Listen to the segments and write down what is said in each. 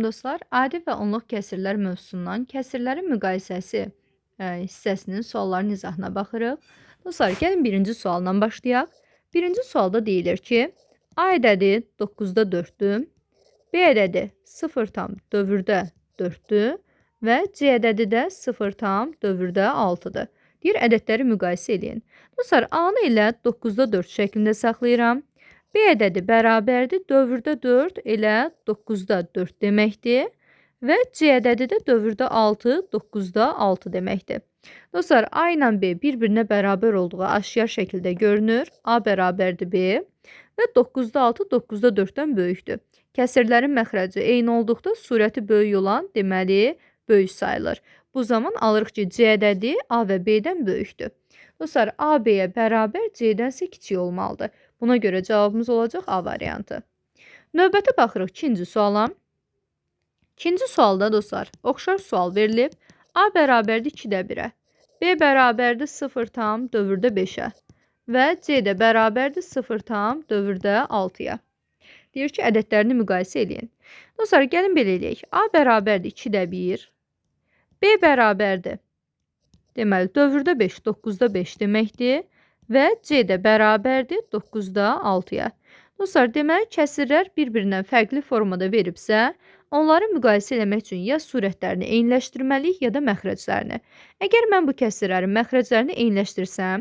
Dostlar, adi və onluq kəsirlər mövzusundan kəsirlərin müqayisəsi hissəsinin sualların izahına baxırıq. Dostlar, gəlin birinci sualla başlayaq. Birinci sualda deyilir ki, A ədədi 9-da 4-dür, B ədədi 0,4-də 4-dür və C ədədi də 0,4-də 6-dır. Deyir, ədədləri müqayisə eləyin. Dostlar, A-nı elə 9-da 4 şəklində saxlayıram. B ədədi bərabərdir 4-də 4 elə 9-da 4 deməkdir və C ədədi də 4-də 6, 9-da 6 deməkdir. Dostlar, A ilə B bir-birinə bərabər olduğu aşkar şəkildə görünür. A bərabərdir B və 9-da 6, 9-da 4-dən böyükdür. Kəsirlərin məxrəci eyni olduqda surəti böyük olan, deməli, böyük sayılır. Bu zaman alırıq ki, C ədədi A və B-dən böyükdür. Dostlar, A B-yə bərabər C-dən isə kiçik olmalıdır. Buna görə cavabımız olacaq A variantı. Növbəti baxırıq ikinci suala. İkinci sualda dostlar, oxşar sual verilib. A bərabərdir 2-də 1-ə, B bərabərdir 0,4-də 5-ə və C də bərabərdir 0,4-də 6-ya. Deyir ki, ədədlərini müqayisə eləyin. Dostlar, gəlin belə eləyək. A bərabərdir 2-də 1, B bərabərdir. Deməli, 4-də 5, 9-da 5 deməkdir və C də bərabərdir 9-da 6-ya. Dostlar, deməli, kəsirlər bir-birindən fərqli formada veribsə, onları müqayisə eləmək üçün ya surətlərini eyniləşdirməliyik, ya da məxrəclərini. Əgər mən bu kəsirlərin məxrəclərini eyniləşdirsəm,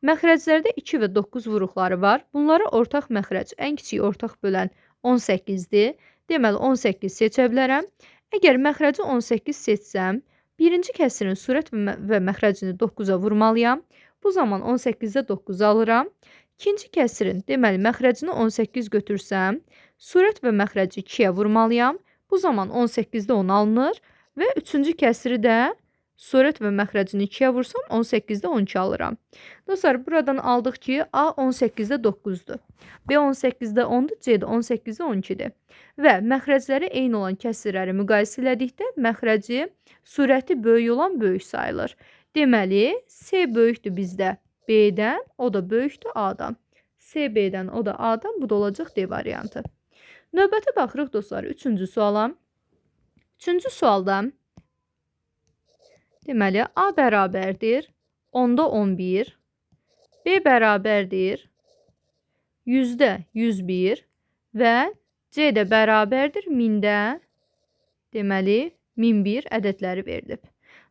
məxrəclərdə 2 və 9 vuruqları var. Bunlara ortaq məxrəc, ən kiçik ortaq bölən 18-dir. Deməli, 18 seçə bilərəm. Əgər məxrəci 18 seçsəm, birinci kəsirin surət və məxrəcini 9-a vurmalıyam. Bu zaman 18-də 9 alıram. İkinci kəsirin, deməli, məxrəcini 18 götürsəm, surət və məxrəci 2-yə vurmalıyam. Bu zaman 18-də 10 alınır və üçüncü kəsiri də surət və məxrəcini 2-yə vursam 18-də 12 alıram. Dostlar, buradan aldıq ki, A 18-də 9-dur, B 18-də 10-dur, C də 18-də 12-dir. Və məxrəcləri eyni olan kəsirləri müqayisə elədikdə məxrəci surəti böyük olan böyük sayılır. Deməli, C böyükdür bizdə B-dən, o da böyükdür A-dan. C B-dən, o da A-dan, bu da olacaq D variantı. Növbəti baxırıq dostlar, üçüncü suala. Üçüncü sualda, deməli, A bərabərdir 10-da 11, B bərabərdir 100-də 101 və C də bərabərdir 1000-də, deməli, 1001 ədədləri verilib.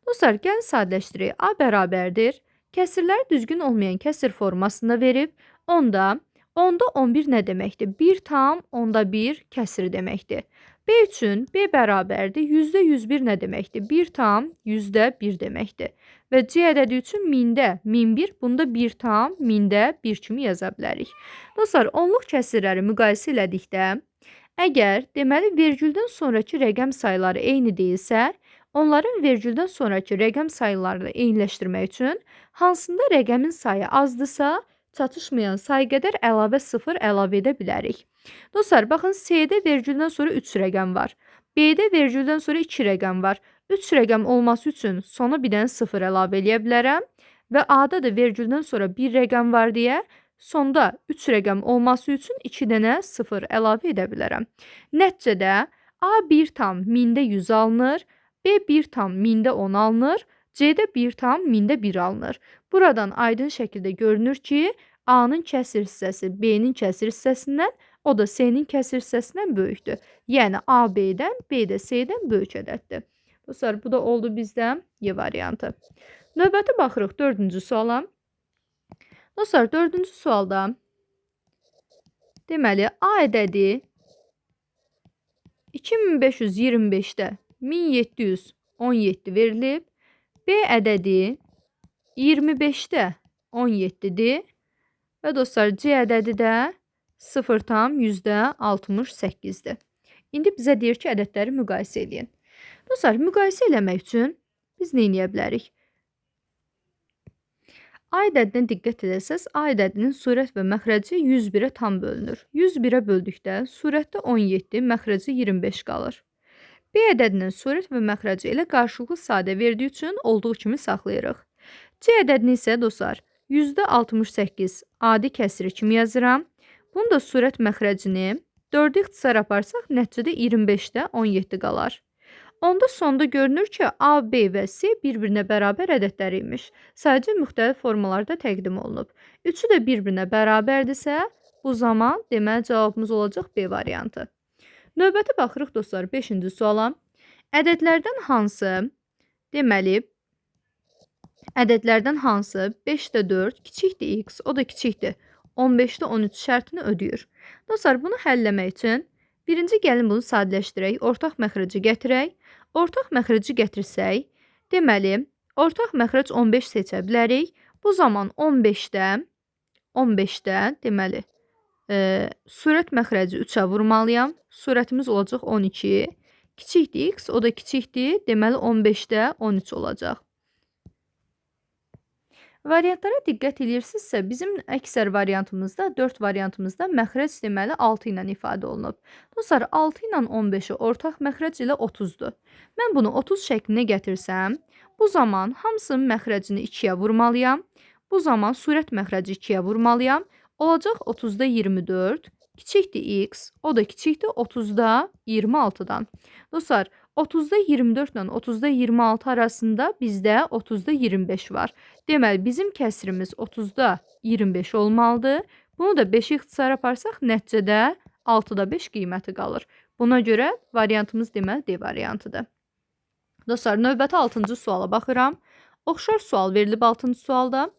Dostlar, gəlin sadələşdirək. A bərabərdir. Kəsirləri düzgün olmayan kəsir formasında verib. Onda 10-da 11 nə deməkdir? 1,1 kəsir deməkdir. B üçün B bərabərdir. 100-də 101 nə deməkdir? 1,1 deməkdir. Və C ədədi üçün 1000-də 1001, bunda 1,1 kimi yaza bilərik. Dostlar, onluq kəsirləri müqayisə elədikdə, əgər, deməli, vergüldən sonrakı rəqəm sayları eyni deyilsə, onların vergüldən sonrakı rəqəm saylarını eyniləşdirmək üçün hansında rəqəmin sayı azdırsa, çatışmayan say qədər əlavə 0 əlavə edə bilərik. Dostlar, baxın, C-də vergüldən sonra 3 rəqəm var. B-də vergüldən sonra 2 rəqəm var. 3 rəqəm olması üçün sona bir dənə 0 əlavə eləyə bilərəm. Və A-da da vergüldən sonra 1 rəqəm var deyə sonda 3 rəqəm olması üçün 2 dənə 0 əlavə edə bilərəm. Nəticədə A 1,100 alınır, B 1,10 alınır, C-də 1,1 alınır. Buradan aydın şəkildə görünür ki, A-nın kəsir hissəsi B-nin kəsir hissəsindən, o da C-nin kəsir hissəsindən böyükdür. Yəni A B-dən, B də C-dən böyük ədəddir. Dostlar, bu da oldu bizdə Y variantı. Növbəti baxırıq dördüncü suala. Dostlar, dördüncü sualda deməli, A ədədi 2525-də 1717 verilib. B ədədi 25-də 17-dir. Və dostlar, C ədədi də 0,68-dir. İndi bizə deyir ki, ədədləri müqayisə eləyin. Dostlar, müqayisə eləmək üçün biz nə eləyə bilərik? A ədədinə diqqət edərsəniz, A ədədinin surət və məxrəci 101-ə tam bölünür. 101-ə böldükdə surətdə 17, məxrəci 25 qalır. B ədədinin surət və məxrəci elə qarşılıqlı sadə verdiyi üçün olduğu kimi saxlayırıq. C ədədini isə dostlar, %68 adi kəsiri kimi yazıram. Bunu da surət məxrəcini 4-ü ixtisar aparsaq, nəticədə 25-də 17 qalar. Onda sonda görünür ki, A, B və C bir-birinə bərabər ədədləri imiş. Sadəcə müxtəlif formalarda təqdim olunub. Üçü də bir-birinə bərabərdirsə, bu zaman deməli cavabımız olacaq B variantı. Növbəti baxırıq dostlar 5-ci suala. Ədədlərdən hansı, deməli, ədədlərdən hansı 5-də 4 kiçikdir x, o da kiçikdir 15-də 13 şərtini ödəyir. Dostlar, bunu həll eləmək üçün birinci gəlin bunu sadələşdirək, ortaq məxrəci gətirək. Ortaq məxrəci gətirsək, deməli, ortaq məxrəc 15 seçə bilərik. Bu zaman 15-də, deməli, surət məxrəci 3-ə vurmalıyam. Surətimiz olacaq 12. Kiçikdir x, o da kiçikdir. Deməli, 15-də 13 olacaq. Variantlara diqqət edirsinizsə, bizim əksər variantımızda, 4 variantımızda məxrəc deməli 6 ilə ifadə olunub. Dostlar, 6 ilə 15-i ortaq məxrəc ilə 30-dur. Mən bunu 30 şəklinə gətirsəm, bu zaman hamısının məxrəcini 2-yə vurmalıyam. Bu zaman surət məxrəci 2-yə vurmalıyam. Olacaq 30-da 24, kiçikdir x, o da kiçikdir 30-da 26-dan. Dostlar, 30-da 24 ilə 30-da 26 arasında bizdə 30-da 25 var. Deməli, bizim kəsirimiz 30-da 25 olmalıdır. Bunu da 5-i ixtisar aparsaq, nəticədə 6-da 5 qiyməti qalır. Buna görə variantımız deməli D variantıdır. Dostlar, növbəti 6-cı suala baxıram. Oxşar sual verilib 6-cı sualda.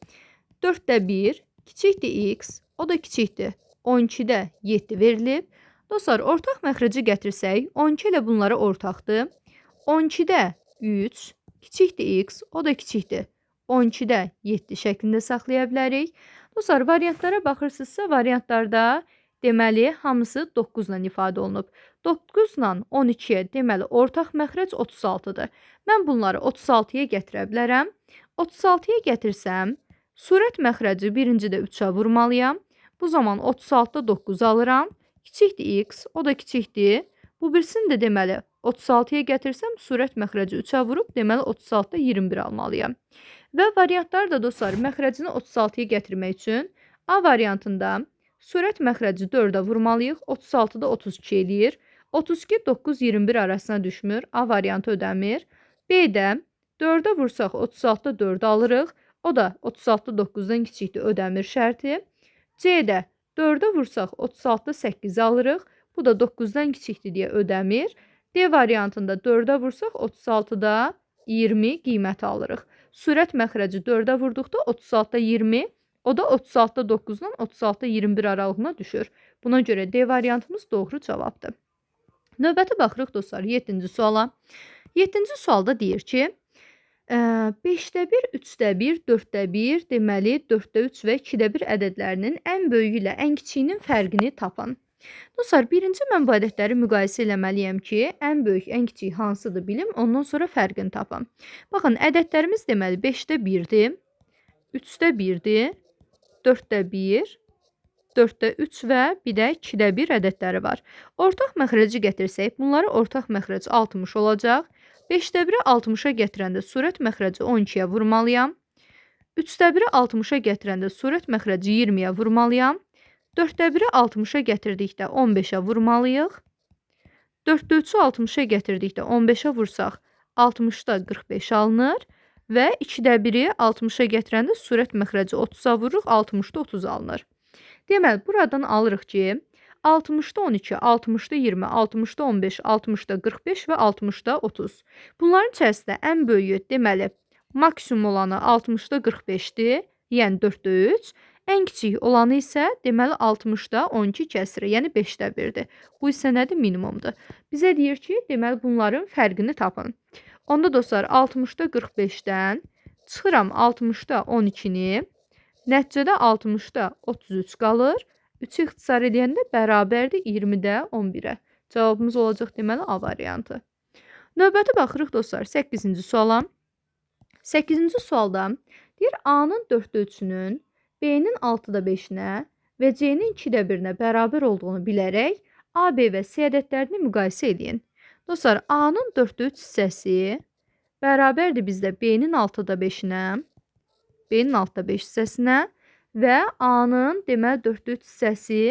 4-də 1 kiçikdir x, o da kiçikdir 12-də 7 verilib. Dostlar, ortaq məxrəci gətirsək, 12 ilə bunlara ortaqdır. 12-də 3 kiçikdir x, o da kiçikdir 12-də 7 şəklində saxlaya bilərik. Dostlar, variantlara baxırsınızsa, variantlarda deməli, hamısı 9 ilə ifadə olunub. 9 ilə 12-yə deməli, ortaq məxrəc 36-dır. Mən bunları 36-ya gətirə bilərəm. 36-ya gətirsəm, surət məxrəci birincidə 3-ə vurmalıyam. Bu zaman 36-da 9 alıram. Kiçikdir x, o da kiçikdir. Bu birisini də deməli 36-ya gətirsəm, surət məxrəci 3-ə vurub, deməli 36-da 21 almalıyam. Və variantlar da dostlar, məxrəcini 36-ya gətirmək üçün A variantında surət məxrəci 4-ə vurmalıyıq. 36-da 32 eləyir. 32 9 21 arasına düşmür. A variantı ödəmir. B-də 4-ə vursaq 36-da 4 alırıq. O da 36-da 9-dan kiçikdir, ödəmir şərti. C-də 4-ə vursaq 36-da 8 alırıq. Bu da 9-dan kiçikdir deyə ödəmir. D variantında 4-ə vursaq 36-da 20 qiyməti alırıq. Sürət məxrəci 4-ə vurduqda 36-da 20, o da 36-da 9-dan 36-da 21 aralığına düşür. Buna görə D variantımız doğru cavabdır. Növbəti baxırıq dostlar 7-ci suala. 7-ci sualda deyir ki, 5-də 1, 3-də 1, 4-də 1, deməli 4-də 3 və 2-də 1 ədədlərinin ən böyüyü ilə ən kiçiyinin fərqini tapın. Dostlar, birinci mən bu ədədləri müqayisə eləməliyəm ki, ən böyük, ən kiçik hansıdır bilim, ondan sonra fərqini tapam. Baxın, ədədlərimiz deməli 5-də 1-dir, 3-də 1-dir, 4-də 1, 4-də 3 və bir də 2-də 1 ədədləri var. Ortaq məxrəci gətirsək, bunları ortaq məxrəc 60 olacaq. 5-də 1-i 60-a gətirəndə surət məxrəci 12-yə vurmalıyam. 3-də 1-i 60-a gətirəndə surət məxrəci 20-yə vurmalıyam. 4-də 1-i 60-a gətirdikdə 15-ə vurmalıyıq. 4-də 3-ü 60-a gətirdikdə 15-ə vursaq 60-da 45 alınır. Və 2-də 1-i 60-a gətirəndə surət məxrəci 30-a vururuq, 60-da 30 alınır. Deməli, buradan alırıq ki, 60-da 12, 60-da 20, 60-da 15, 60-da 45 və 60-da 30. Bunların içərisində ən böyüyü, deməli, maksimum olanı 60-da 45-dir, yəni 4-də 3. Ən kiçik olanı isə, deməli, 60-da 12 kəsiri, yəni 5-də 1-dir. Bu isə nədir? Minimumdur. Bizə deyir ki, deməli, bunların fərqini tapın. Onda dostlar, 60-da 45-dən çıxıram 60-da 12-ni, nəticədə 60-da 33 qalır. 3-ü ixtisar edəndə bərabərdir 20-də 11-ə. Cavabımız olacaq deməli A variantı. Növbəti baxırıq dostlar 8-ci suala. 8-ci sualda deyir A-nın 4-də 3-ünün B-nin 6-da 5-inə və C-nin 2-də 1-inə bərabər olduğunu bilərək A, B və C ədədlərini müqayisə edin. Dostlar, A-nın 4-də 3 hissəsi bərabərdir bizdə B-nin 6-da 5-inə, B-nin 6-da 5 hissəsinə və A-nın deməli 4-də 3 hissəsi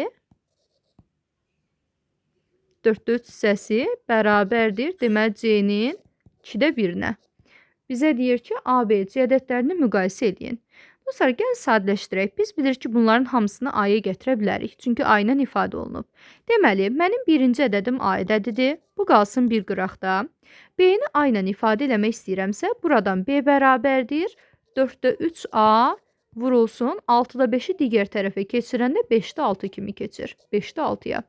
4-də 3 hissəsi bərabərdir. Deməli, C-nin 2-də 1-nə. Bizə deyir ki, A, B, C ədədlərini müqayisə edin. Dostlar, gəlin sadələşdirək. Biz bilirik ki, bunların hamısını A-ya gətirə bilərik. Çünki A ilə ifadə olunub. Deməli, mənim birinci ədədim A ədədidir. Bu qalsın bir qıraqda. B-ni A ilə ifadə eləmək istəyirəmsə, buradan B bərabərdir. 4-də 3A vurulsun. 6-da 5-i digər tərəfə keçirəndə 5-də 6 kimi keçir. 5-də 6-ya.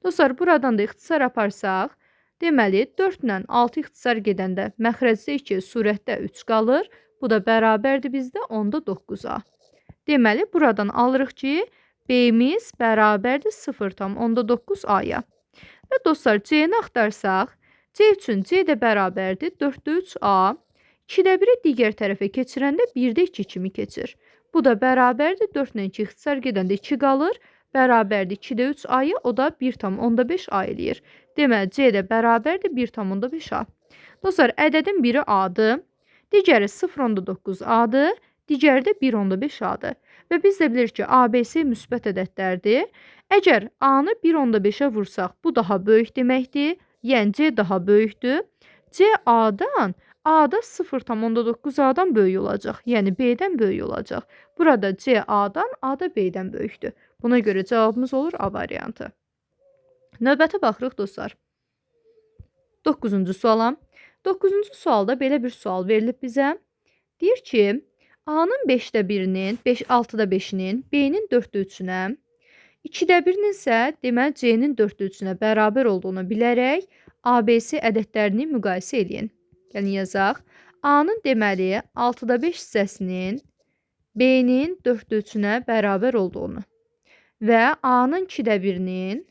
Dostlar, buradan da ixtisar aparsaq, deməli, 4 ilə 6 ixtisar gedəndə məxrəcdə 2, surətdə 3 qalır. Bu da bərabərdir bizdə 10-da 9-a. Deməli, buradan alırıq ki, B-miz bərabərdir 0,9 A-ya. Və dostlar, C-ni axtarsaq, C üçün C də bərabərdir 4-də 3A. 2-də 1-i digər tərəfə keçirəndə 1-də 2 kimi keçir. Bu da bərabərdir 4 ilə 2 ixtisar gedəndə 2 qalır. Bərabərdir 2-də 3 A-ya, o da 1,5 A eləyir. Deməli, C də bərabərdir 1,5 A. Dostlar, ədədin biri A-dır. Digəri 0,9 A-dır, digəri də 1,5 A-dır. Və biz də bilirik ki, ABC müsbət ədədlərdir. Əgər A-nı 1,5-ə vursaq, bu daha böyük deməkdir. Yəni C daha böyükdür. C A-dan, A da 0,9 A-dan böyük olacaq. Yəni B-dən böyük olacaq. Burada C A-dan, A da B-dən böyükdür. Buna görə cavabımız olur A variantı. Növbəti baxırıq dostlar. 9-cu suala. 9-cu sualda belə bir sual verilib bizə. Deyir ki, A-nın 5-də 1-inin, 6-da 5-inin, B-nin 4-də 3-ünə, 2-də 1-inin isə deməli C-nin 4-də 3-ünə bərabər olduğunu bilərək ABC ədədlərini müqayisə eləyin. Gəlin yazaq. A-nın deməli 6-da 5 hissəsinin B-nin 4-də 3-ünə bərabər olduğunu və A-nın 2-də 1-inin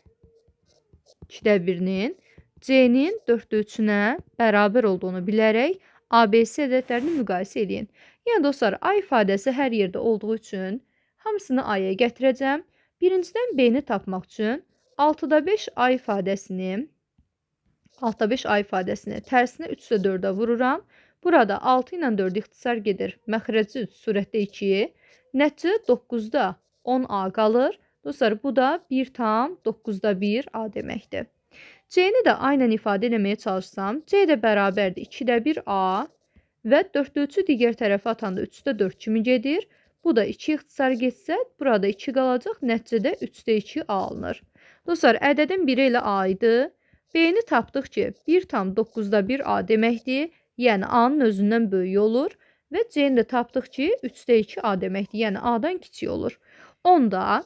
C-nin 4-də 3-ünə bərabər olduğunu bilərək ABC ədədlərini müqayisə eləyin. Yəni dostlar, A ifadəsi hər yerdə olduğu üçün hamısını A-ya gətirəcəm. Birincidən B-ni tapmaq üçün 6-da 5 A ifadəsini 6-da 5 A ifadəsini tərsinə 3-də 4-ə vururam. Burada 6 ilə 4 ixtisar gedir. Məxrəci 3, surətdə 2. Nəticədə 9-da 10A qalır. Dostlar, bu da 1,9-da 1 A deməkdir. C-ni də aynən ifadə eləməyə çalışsam, C də bərabərdir 2-də 1 A və 4-də 3-ü digər tərəfə atanda 3-də 4 kimi gedir. Bu da 2 ixtisar getsə, burada 2 qalacaq, nəticədə 3-də 2 A alınır. Dostlar, ədədin biri elə A idi. B-ni tapdıq ki, 1,9-da 1 A deməkdir. Yəni A-nın özündən böyük olur. Və C-ni də tapdıq ki, 3-də 2 A deməkdir. Yəni A-dan kiçik olur. Onda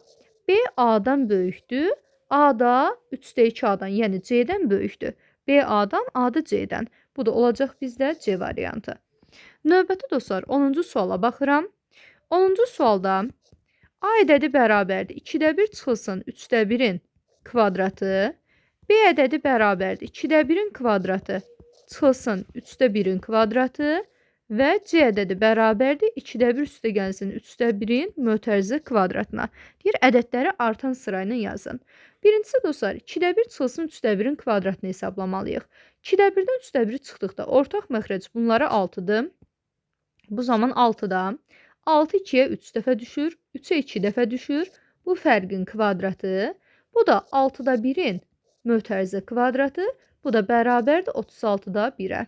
B A-dan böyükdür. A da 3-də 2 A-dan, yəni C-dən böyükdür. B A-dan, A da C-dən. Bu da olacaq bizdə C variantı. Növbəti dostlar, 10-cu suala baxıram. 10-cu sualda A ədədi bərabərdir 2-də 1 çıxılsın 3-də 1-in kvadratı. B ədədi bərabərdir 2-də 1-in kvadratı çıxılsın 3-də 1-in kvadratı. Və C ədədi bərabərdir 2-də 1 üstə gəlsin 3-də 1-in mötərizə kvadratına. Deyir, ədədləri artan sırayla yazın. Birincisi dostlar, 2-də 1 çıxılsın 3-də 1-in kvadratını hesablamalıyıq. 2-də 1-dən 3-də 1-i çıxdıqda ortaq məxrəc bunlara 6-dır. Bu zaman 6-da 6 2-yə 3 dəfə düşür, 3-ə 2 dəfə düşür. Bu fərqin kvadratı. Bu da 6-da 1-in mötərizə kvadratı. Bu da bərabərdir 36-da 1-ə.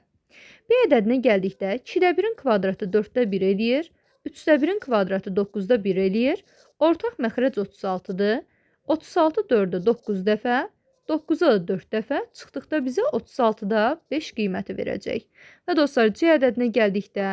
B ədədinə gəldikdə 2-də 1-in kvadratı 4-də 1 eləyir, 3-də 1-in kvadratı 9-da 1 eləyir. Ortaq məxrəc 36-dır. 36 4-də 9 dəfə, 9-a da 4 dəfə çıxdıqda bizə 36-da 5 qiyməti verəcək. Və dostlar, C ədədinə gəldikdə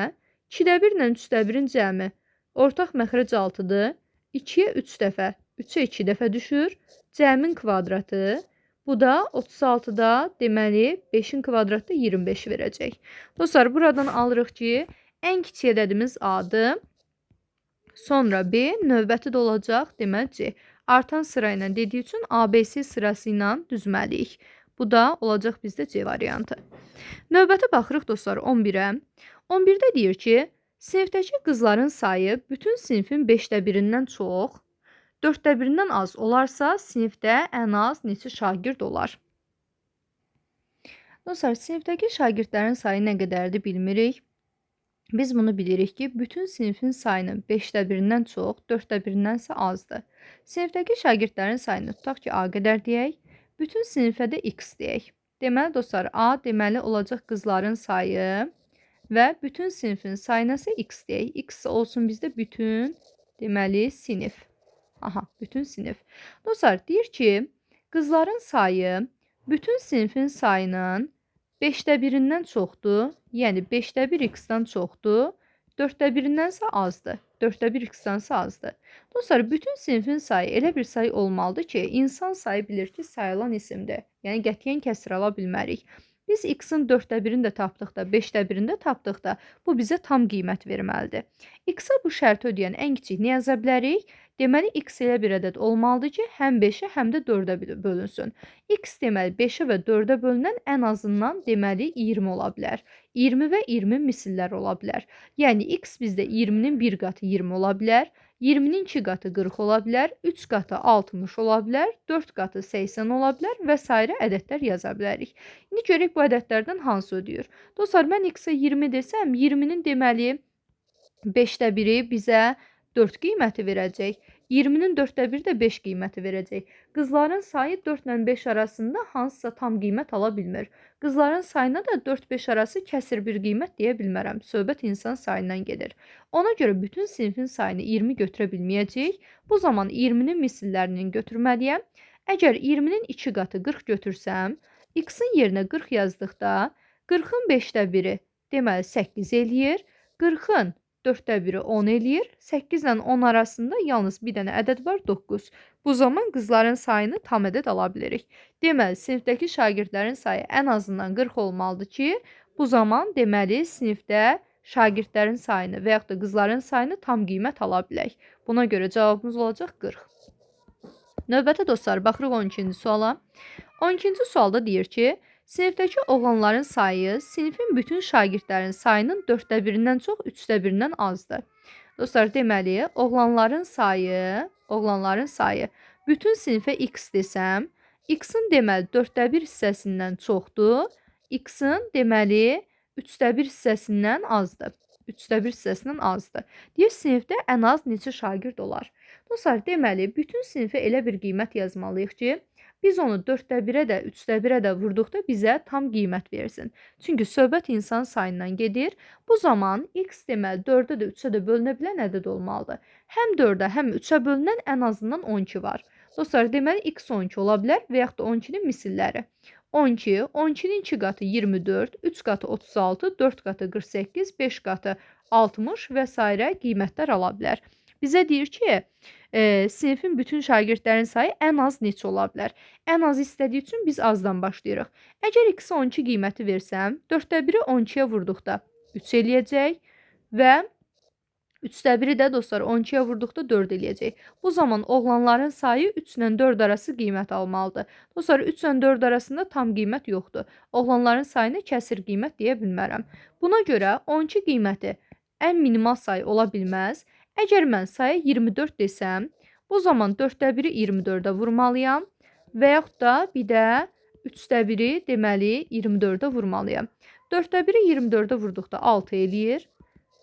2-də 1 ilə 3-də 1-in cəmi ortaq məxrəc 6-dır. 2-yə 3 dəfə, 3-ə 2 dəfə düşür. Cəmin kvadratı. Bu da 36-da deməli 5-in kvadratı 25 verəcək. Dostlar, buradan alırıq ki, ən kiçik ədədimiz A-dır. Sonra B, növbəti də olacaq, deməli C. Artan sırayla dediyi üçün ABC sırası ilə düzməliyik. Bu da olacaq bizdə C variantı. Növbəti baxırıq dostlar 11-ə. 11-də deyir ki, sinifdəki qızların sayı bütün sinifin 5-də 1-dən çox, 4-də 1-dən az olarsa, sinifdə ən az neçə şagird olar? Dostlar, sinifdəki şagirdlərin sayı nə qədərdir bilmirik. Biz bunu bilirik ki, bütün sinifin sayının 5-də 1-dən çox, 4-də 1-dən isə azdır. Sinifdəki şagirdlərin sayını tutaq ki, A qədər deyək. Bütün sinifə də x deyək. Deməli, dostlar, A deməli olacaq qızların sayı və bütün sinifin sayına isə x deyək. X olsun bizdə bütün, deməli, sinif. Aha, bütün sinif. Dostlar, deyir ki, qızların sayı bütün sinifin sayının 5də 1-dən çoxdur. Yəni 5də 1 x-dən çoxdur. 4də 1-dənsə azdır. 4də 1 x-dənsə azdır. Dostlar, bütün sinifin sayı elə bir sayı olmalıdır ki, insan sayı bilir ki, sayılan isimdir. Yəni qətiyyən kəsir ala bilmərik. Biz x-in 4də 1-ini də tapdıqda, 5də 1-ini də tapdıqda bu bizə tam qiymət verməlidir. X-a bu şərti ödəyən ən kiçik nə yaza bilərik? Deməli, x elə bir ədəd olmalıdır ki, həm 5-ə, həm də 4-ə bölünsün. X deməli 5-ə və 4-ə bölünən ən azından deməli 20 ola bilər. 20 və 20 misillər ola bilər. Yəni x bizdə 20-nin 1 qatı 20 ola bilər. 20-nin 2 qatı 40 ola bilər, 3 qatı 60 ola bilər, 4 qatı 80 ola bilər və sairə ədədlər yaza bilərik. İndi görək bu ədədlərdən hansı ödəyir. Dostlar, mən x-ə 20 desəm, 20-nin deməli 5də 1-i bizə 4 qiyməti verəcək. 20-nin 4də 1-i də 5 qiyməti verəcək. Qızların sayı 4 ilə 5 arasında hansısa tam qiymət ala bilmir. Qızların sayına da 4-5 arası kəsir bir qiymət deyə bilmərəm. Söhbət insan sayından gedir. Ona görə bütün sinifin sayını 20 götürə bilməyəcəyik. Bu zaman 20-nin misillərinin götürməliyəm. Əgər 20-nin 2 qatı 40 götürsəm, x-in yerinə 40 yazdıqda 40-ın 5də 1-i deməli 8 eləyir. 40-ın 4də 1-i 10 eləyir. 8 ilə 10 arasında yalnız bir dənə ədəd var, 9. Bu zaman qızların sayını tam ədəd ala bilirik. Deməli, sinifdəki şagirdlərin sayı ən azından 40 olmalıdır ki, bu zaman deməli sinifdə şagirdlərin sayını və yaxud da qızların sayını tam qiymət ala bilək. Buna görə cavabımız olacaq 40. Növbəti dostlar, baxırıq 12-ci suala. 12-ci sualda deyir ki, sinifdəki oğlanların sayı sinifin bütün şagirdlərin sayının 4də 1-dən çox, 3də 1-dən azdır. Dostlar, deməli, oğlanların sayı bütün sinifə x desəm, x-in deməli 4də 1 hissəsindən çoxdur, x-in deməli 3də 1 hissəsindən azdır. 3də 1 hissəsindən azdır. Deyir, sinifdə ən az neçə şagird olar? Dostlar, deməli, bütün sinifə elə bir qiymət yazmalıyıq ki, biz onu 4də 1-ə də, 3də 1-ə də vurduqda bizə tam qiymət versin. Çünki söhbət insan sayından gedir. Bu zaman x deməli 4-ə də 3-ə də bölünə bilən ədəd olmalıdır. Həm 4-ə, həm 3-ə bölünən ən azından 12 var. Dostlar, deməli x 12 ola bilər və yaxud da 12-nin misilləri. 12, 12-nin 2 qatı 24, 3 qatı 36, 4 qatı 48, 5 qatı 60 və sairə qiymətlər ala bilər. Bizə deyir ki, sinifin bütün şagirdlərin sayı ən az neçə ola bilər? Ən az istədiyi üçün biz azdan başlayırıq. Əgər x-ə 12 qiyməti versəm, 4də 1-i 12-yə vurduqda 3 eləyəcək və 3də 1-i də dostlar 12-yə vurduqda 4 eləyəcək. Bu zaman oğlanların sayı 3 ilə 4 arası qiymət almalıdır. Dostlar, 3 ilə 4 arasında tam qiymət yoxdur. Oğlanların sayını kəsir qiymət deyə bilmərəm. Buna görə 12 qiyməti ən minimal sayı ola bilməz. Əgər mən saya 24 desəm, bu zaman 4də 1-i 24-ə vurmalıyam və yaxud da bir də 3də 1-i deməli 24-ə vurmalıyam. 4də 1-i 24-ə vurduqda 6 eləyir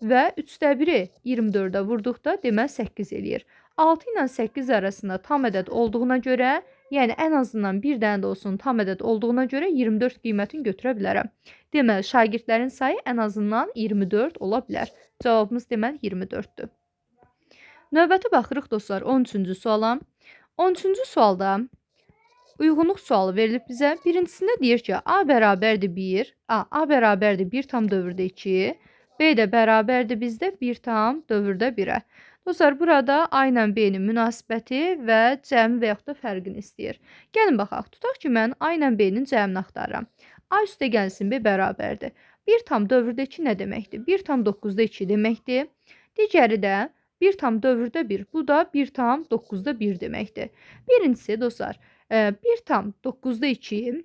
və 3də 1-i 24-ə vurduqda deməli 8 eləyir. 6 ilə 8 arasında tam ədəd olduğuna görə, yəni ən azından bir dənə də olsun tam ədəd olduğuna görə 24 qiymətini götürə bilərəm. Deməli, şagirdlərin sayı ən azından 24 ola bilər. Cavabımız deməli 24-dür. Növbəti baxırıq dostlar 13-cü suala. 13-cü sualda uyğunluq sualı verilib bizə. Birincisində deyir ki, A bərabərdir 1, A bərabərdir 1 tam dövrdə 2, B də bərabərdir bizdə 1 tam dövrdə 1-ə. Dostlar, burada A ilə B-nin münasibəti və cəmi və yaxud da fərqini istəyir. Gəlin baxaq. Tutaq ki, mən A ilə B-nin cəmini axtarıram. A üstə gəlsin B bərabərdir. 1 tam dövrdə 2 nə deməkdir? 1 tam 9-da 2 deməkdir. Digəri də 1 tam dövrdə 1. Bu da 1 tam 9-da 1 deməkdir. Birincisi dostlar, 1 tam 9-da 2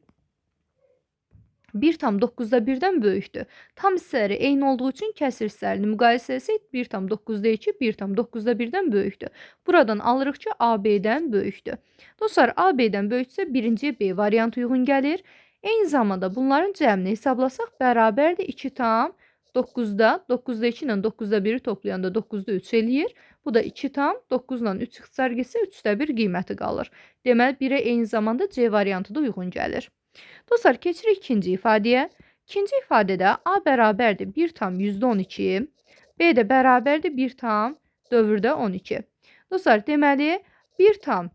1 tam 9-da 1-dən böyükdür. Tam hissələri eyni olduğu üçün kəsir hissələrini müqayisə etsək 1 tam 9-da 2 1 tam 9-da 1-dən böyükdür. Buradan alırıq ki, AB-dən böyükdür. Dostlar, AB-dən böyüksə birinci B variantı uyğun gəlir. Eyni zamanda bunların cəmini hesablasaq bərabərdir 2 tam 9-da 9-da 2 ilə 9-da 1-i toplayanda 9-da 3 eləyir. Bu da 2 tam 9 ilə 3 ixtisar getsə 3-də 1 qiyməti qalır. Deməli 1-ə eyni zamanda C variantı da uyğun gəlir. Dostlar, keçirik ikinci ifadəyə. İkinci ifadədə A bərabərdir 1,12%, B də bərabərdir 1,12%. Dostlar, deməli 1,12%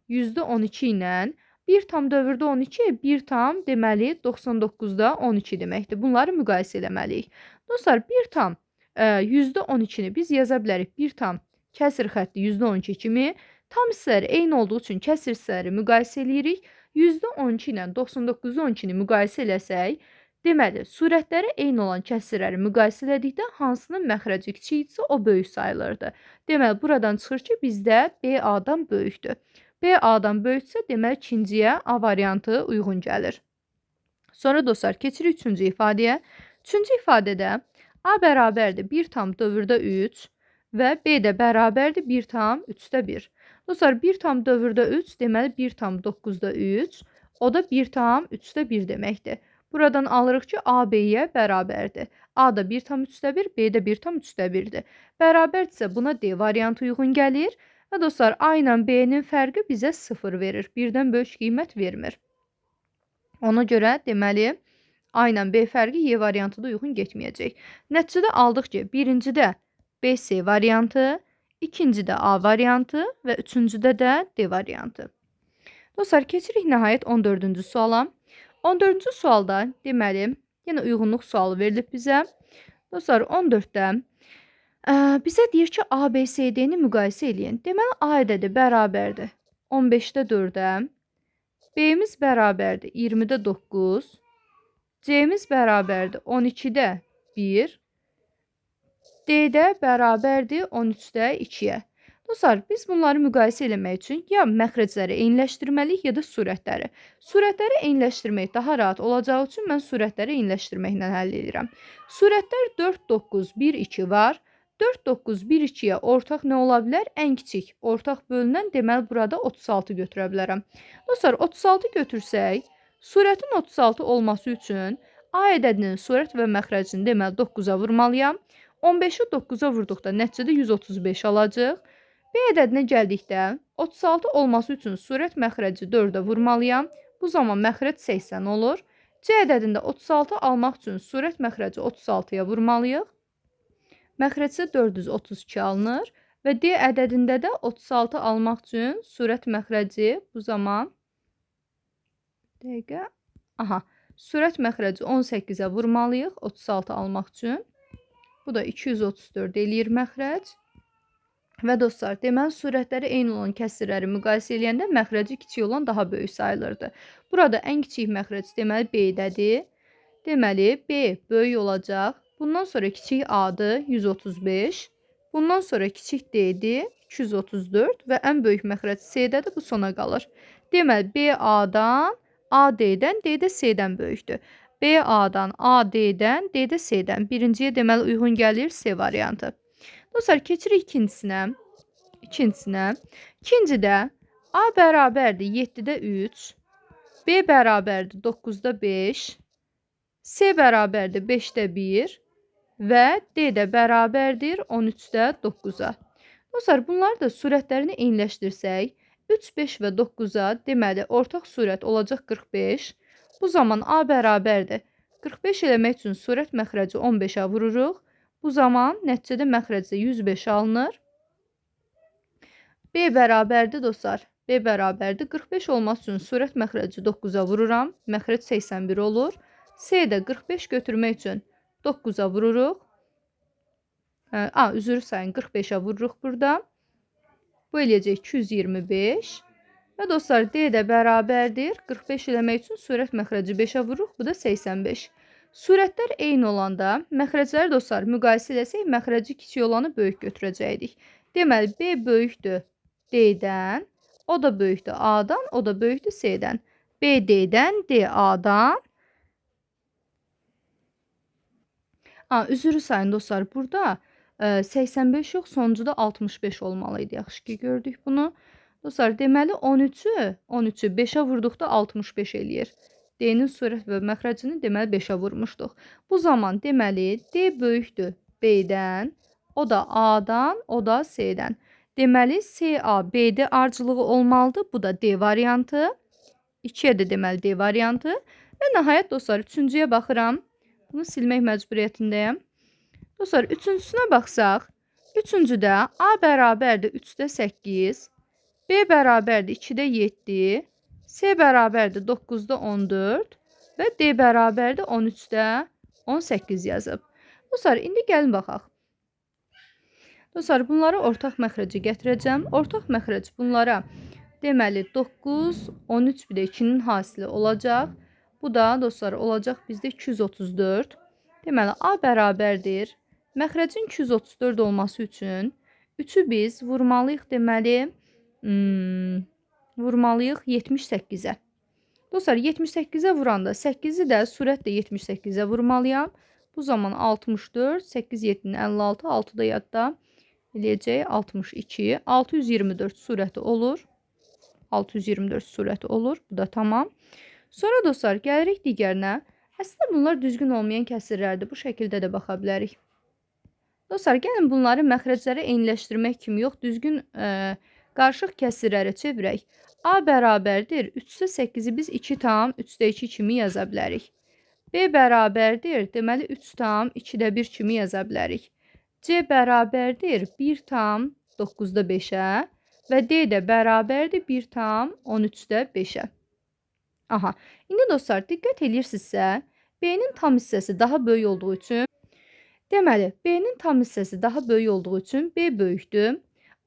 ilə 1,12% 1 tam deməli 99,12 deməkdir. Bunları müqayisə eləməliyik. Dostlar, 1,12%-ni biz yaza bilərik 1 tam kəsir xətti %12 kimi. Tam hissələri eyni olduğu üçün kəsir hissələri müqayisə eləyirik. %12 ilə 99,12-ni müqayisə eləsək, deməli, surətləri eyni olan kəsirləri müqayisə elədikdə hansının məxrəci kiçikdirsə o böyük sayılırdı. Deməli, buradan çıxır ki, bizdə B A-dan böyükdür. B A-dan böyüksə, deməli, ikinciyə A variantı uyğun gəlir. Sonra dostlar, keçirik üçüncü ifadəyə. Üçüncü ifadədə A bərabərdir 1,3 və B də bərabərdir 1,3. Dostlar, 1,3 deməli 1,9 3, o da 1,3 deməkdir. Buradan alırıq ki, A B-yə bərabərdir. A da 1,3, B də 1,3-dir. Bərabərdirsə buna D variantı uyğun gəlir. Və dostlar, A ilə B-nin fərqi bizə 0 verir. Birdən böyük qiymət vermir. Ona görə deməli, A ilə B fərqi Y variantı da uyğun getməyəcək. Nəticədə aldıq ki, birincidə BC variantı, ikincidə A variantı və üçüncüdə də D variantı. Dostlar, keçirik nəhayət 14-cü suala. 14-cü sualda deməli, yenə uyğunluq sualı verilib bizə. Dostlar, 14-də bizə deyir ki, A, B, C, D-ni müqayisə eləyin. Deməli, A ədədi bərabərdir 15-də 4-ə, B-miz bərabərdir 20-də 9, C-miz bərabərdir 12-də 1, D-də bərabərdir 13-də 2-yə. Dostlar, biz bunları müqayisə eləmək üçün ya məxrəcləri eyniləşdirməliyik, ya da surətləri. Surətləri eyniləşdirmək daha rahat olacağı üçün mən surətləri eyniləşdirməklə həll edirəm. Surətlər 4, 9, 1, 2 var. 4, 9, 1, 2-yə ortaq nə ola bilər? Ən kiçik ortaq bölünən, deməli, burada 36 götürə bilərəm. Dostlar, 36 götürsək, surətin 36 olması üçün A ədədinin surət və məxrəcini deməli 9-a vurmalıyam. 15-i 9-a vurduqda nəticədə 135 alacaq. B ədədinə gəldikdə 36 olması üçün surət məxrəci 4-ə vurmalıyam. Bu zaman məxrəc 80 olur. C ədədində 36 almaq üçün surət məxrəci 36-ya vurmalıyıq. Məxrəcsə 432 alınır və D ədədində də 36 almaq üçün surət məxrəci bu zaman dəqiqə, aha, surət məxrəci 18-ə vurmalıyıq 36 almaq üçün. Bu da 234 eləyir məxrəc. Və dostlar, deməli, surətləri eyni olan kəsirləri müqayisə eləyəndə məxrəci kiçik olan daha böyük sayılırdı. Burada ən kiçik məxrəc deməli B-dədir. Deməli, B böyük olacaq. Bundan sonra kiçik A-dır 135. Bundan sonra kiçik D-dir 234 və ən böyük məxrəc C-dədir, bu sona qalır. Deməli, B A-dan, A D-dən, D də C-dən böyükdür. B A-dan, A D-dən, D də C-dən. Birinciyə deməli uyğun gəlir C variantı. Dostlar, keçirik ikincisinə. İkincidə A bərabərdir 7-də 3, B bərabərdir 9-da 5, C bərabərdir 5-də 1 və D də bərabərdir 13-də 9-a. Dostlar, bunları da surətlərini eyniləşdirsək, 3, 5 və 9-a deməli ortaq surət olacaq 45. Bu zaman A bərabərdir 45 eləmək üçün surət məxrəci 15-ə vururuq. Bu zaman nəticədə məxrəcdə 105 alınır. B bərabərdir dostlar. B bərabərdir 45 olması üçün surət məxrəci 9-a vururam. Məxrəc 81 olur. C də 45 götürmək üçün 9-a vururuq. Üzr sayın, 45-ə vururuq burada. Bu eləyəcək 225. Və dostlar, D də bərabərdir 45 eləmək üçün surət məxrəci 5-ə vururuq. Bu da 85. Surətlər eyni olanda məxrəcləri dostlar müqayisə eləsək, məxrəci kiçik olanı böyük götürəcəkdik. Deməli, B böyükdür D-dən, o da böyükdür A-dan, o da böyükdür C-dən. B D-dən, D A-dan. Üzr sayın dostlar, burada 85 yox, sonuncuda 65 olmalı idi. Yaxşı ki, gördük bunu. Dostlar, deməli 13-ü 5-ə vurduqda 65 eləyir. D-nin surət və məxrəcini deməli 5-ə vurmuşduq. Bu zaman deməli D böyükdür B-dən, o da A-dan, o da C-dən. Deməli, CA, BD ardıcılığı olmalıdır. Bu da D variantı. 2-yə də deməli D variantı. Və nəhayət dostlar, üçüncüyə baxıram. Bunu silmək məcburiyyətindəyəm. Dostlar, üçüncüsünə baxsaq, üçüncüdə A bərabərdir 3-də 8, B bərabərdir 2-də 7, C bərabərdir 9-da 14 və D bərabərdir 13-də 18 yazıb. Dostlar, indi gəlin baxaq. Dostlar, bunları ortaq məxrəcə gətirəcəm. Ortaq məxrəc bunlara deməli 9, 13 bir də 2-nin hasili olacaq. Bu da dostlar olacaq bizdə 234. Deməli A bərabərdir. Məxrəcin 234 olması üçün 3-ü biz vurmalıyıq deməli vurmalıyıq 78-ə. Dostlar 78-ə vuranda 8-i də surətlə 78-ə vurmalıyam. Bu zaman 64, 8 7-nin 56, 6 da yadda eləyəcək 62, 624 surəti olur. 624 surəti olur. Bu da tamam. Sonra dostlar gəlirik digərinə. Əslində bunlar düzgün olmayan kəsirlərdir. Bu şəkildə də baxa bilərik. Dostlar gəlin bunları məxrəclərə eyniləşdirmək kimi yox, düzgün qarışıq kəsirlərə çevirək. A bərabərdir 3-də 8-i biz 2,3-də 2 kimi yaza bilərik. B bərabərdir, deməli 3,2-də 1 kimi yaza bilərik. C bərabərdir 1,9-da 5-ə və D də bərabərdir 1,13-də 5-ə. Aha, indi dostlar diqqət eləyirsinizsə, B-nin tam hissəsi daha böyük olduğu üçün, deməli B-nin tam hissəsi daha böyük olduğu üçün B böyükdür.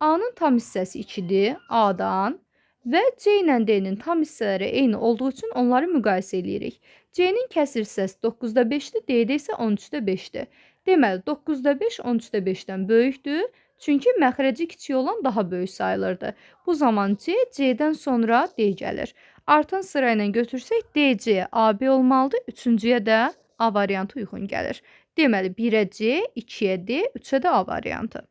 A-nın tam hissəsi 2-dir A-dan və C ilə D-nin tam hissələri eyni olduğu üçün onları müqayisə eləyirik. C-nin kəsir hissəsi 9-da 5-dir, D-də isə 13-də 5-dir. Deməli 9-da 5 13-də 5-dən böyükdür. Çünki məxrəci kiçik olan daha böyük sayılırdı. Bu zaman C, C-dən sonra D gəlir. Artan sıra ilə götürsək DC, AB olmalıdır. Üçüncüyə də A variantı uyğun gəlir. Deməli 1-ə C, 2-yə D, 3-ə də A variantı.